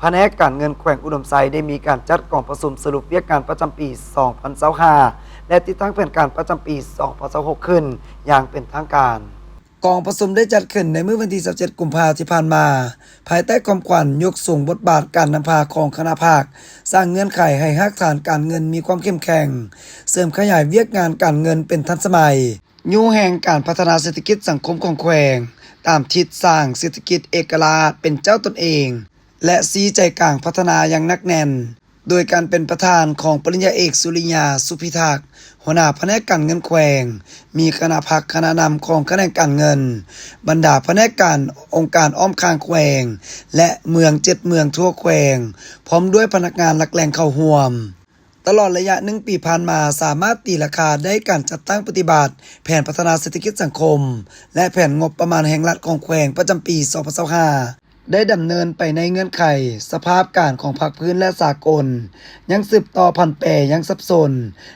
ພະແນກການເງິນແຂວງອຸດົມໄຊ ໄດ້ມີການຈັດກອງປະຊຸມສະຫຼຸບວຽກງານປະຈຳປີສອງພັນຊາວຫ້າ ແລະ ຕິດຕັ້ງແຜນການປະຈຳປີສອງພັນຊາວຫົກ ຂຶ້ນຢ່າງເປັນທາງການ. ກອງປະຊຸມໄດ້ຈັດຂຶ້ນໃນມື້ວັນທີຊາວເຈັດ ກຸມພາ ທີ່ຜ່ານມາ, ພາຍໃຕ້ຄວາມຂວັນຍົກສູງບົດບາດການນຳພາຂອງຄະນະພັກ, ສ້າງເງື່ອນໄຂໃຫ້ຮາກຖານການເງິນມີຄວາມເຂັ້ມແຂງ, ເສີມຂະຫຍາຍວຽກງານການເງິນເປັນທັນສະໄໝ, ຍູ້ແຮງການພັດທະນາເສດຖະກິດສັງຄົມຂອງແຂວງ ຕາມທິດສ້າງເສດຖະກິດເອກະລາດເປັນເຈົ້າຕົນເອງ ແລະ ຊີ້ໃຈກາງພັດທະນາຢ່າງໜັກແໜ້ນ, ໂດຍການເປັນປະທານຂອງປະລິນຍາເອກ ສຸລິຍາ ສຸພິທັກ ຫົວໜ້າພະແນກການເງິນແຂວງ, ມີຄະນະພັກຄະນະນຳຂອງຂະແໜງການເງິນ, ບັນດາພະແນກການອົງການອ້ອມຂ້າງແຂວງ ແລະ ເມືອງເຈັດເມືອງທົ່ວແຂວງ, ພ້ອມດ້ວຍພະນັກງານຫຼັກແຫຼ່ງເຂົ້າຮ່ວມ. ຕະຫຼອດໄລຍະໜຶ່ງປີຜ່ານມາ, ສາມາດຕີລາຄາໄດ້ການຈັດຕັ້ງປະຕິບັດແຜນພັດທະນາເສດຖະກິດສັງຄົມ ແລະ ແຜນງົບປະມານແຫ່ງລັດຂອງແຂວງປະຈຳປີສອງພັນຊາວຫ້າ ໄດ້ດຳເນີນໄປໃນເງື່ອນໄຂສະພາບການຂອງພາກພື້ນ ແລະ ສາກົນ ຍັງສືບຕໍ່ຜັນແປຢ່າງສັບສົນ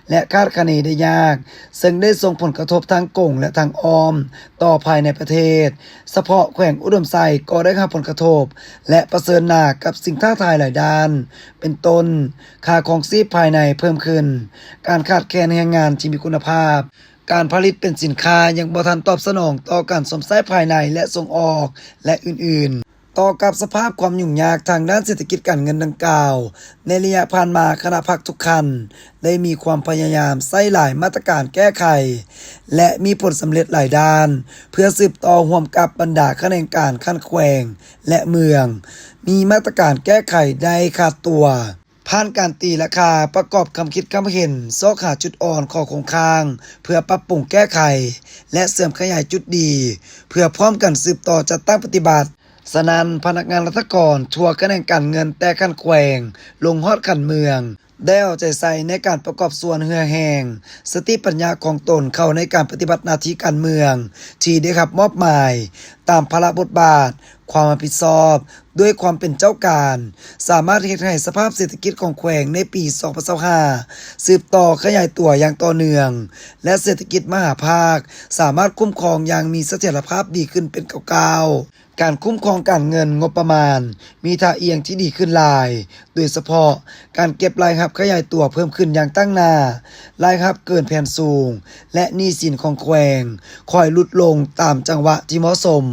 ແລະ ຄາດຄະເນໄດ້ຍາກ, ເຊິ່ງໄດ້ສົ່ງຜົນກະທົບທາງກົງ ແລະ ທາງອ້ອມຕໍ່ພາຍໃນປະເທດ. ສະເພາະແຂວງອຸດົມໄຊກໍໄດ້ຮັບຜົນກະທົບ ແລະ ປະເຊີນໜ້າກັບສິ່ງທ້າທາຍຫຼາຍດ້ານ, ເປັນຕົ້ນ ຄ່າຄອງຊີບພາຍໃນເພີ່ມຂຶ້ນ, ການຂາດແຄນແຮງງານທີ່ມີຄຸນນະພາບ, ການຜະລິດເປັນສິນຄ້າຍັງບໍ່ທັນຕອບສະໜອງຕໍ່ການຊົມໃຊ້ພາຍໃນ ແລະ ສົ່ງອອກ ແລະ ອື່ນໆ. ຕໍ່ກັບສະພາບຄວາມຫຍຸ້ງຍາກທາງດ້ານເສດຖະກິດການເງິນດັ່ງກ່າວ, ໃນໄລຍະຜ່ານມາ ຄະນະພັກທຸກຂັ້ນໄດ້ມີຄວາມພະຍາຍາມໃຊ້ຫຼາຍມາດຕະການແກ້ໄຂ ແລະ ມີຜົນສຳເລັດຫຼາຍດ້ານ ເພື່ອສືບຕໍ່ຮ່ວມກັບບັນດາຂະແໜງການຂັ້ນແຂວງ ແລະ ເມືອງ, ມີມາດຕະການແກ້ໄຂໄດ້ຂາດຕົວ. ຜ່ານການຕີລາຄາ, ປະກອບຄຳຄິດຄຳເຫັນ, ຊອກຫາຈຸດອ່ອນ, ຂໍ້ຄົງຄ້າງ ເພື່ອປັບປຸງແກ້ໄຂ ແລະ ເສີມຂະຫຍາຍຈຸດດີ ເພື່ອພ້ອມກັນສືບຕໍ່ຈັດຕັ້ງປະຕິບັດ. ສະນັ້ນ, ພະນັກງານລັດຖະກອນທົ່ວຂະແໜງການເງິນແຕ່ຂັ້ນແຂວງລົງຮອດຂັ້ນເມືອງ ໄດ້ເອົາໃຈໃສ່ໃນການປະກອບສ່ວນເຫື່ອແຮງ, ສະຕິປັນຍາຂອງຕົນເຂົ້າໃນການປະຕິບັດໜ້າທີ່ການເມືອງທີ່ໄດ້ຮັບມອບໝາຍ ຕາມພາລະບົດບາດ, ຄວາມຮັບຜິດຊອບ, ດ້ວຍຄວາມເປັນເຈົ້າການ, ສາມາດເຮັດໃຫ້ສະພາບເສດຖະກິດຂອງແຂວງໃນປີສອງພັນຊາວຫ້າ ສືບຕໍ່ຂະຫຍາຍຕົວຢ່າງຕໍ່ເນື່ອງ ແລະ ເສດຖະກິດມະຫາພາກສາມາດຄຸ້ມຄອງຢ່າງມີສະຖຽນລະພາບດີຂຶ້ນເປັນກ້າວໆ. ການຄຸ້ມຄອງການເງິນງົບປະມານມີທ່າອ່ຽງທີ່ດີຂຶ້ນຫຼາຍ, ໂດຍສະເພາະການເກັບລາຍຮັບຂະຫຍາຍຕົວເພີ່ມຂຶ້ນຢ່າງຕັ້ງໜ້າ, ລາຍຮັບເກີນແຜນສູງ ແລະ ໜີ້ສິນຂອງແຂວງຄ່ອຍຫຼຸດລົງຕາມຈັງຫວະທີ່ເໝາະສົມ.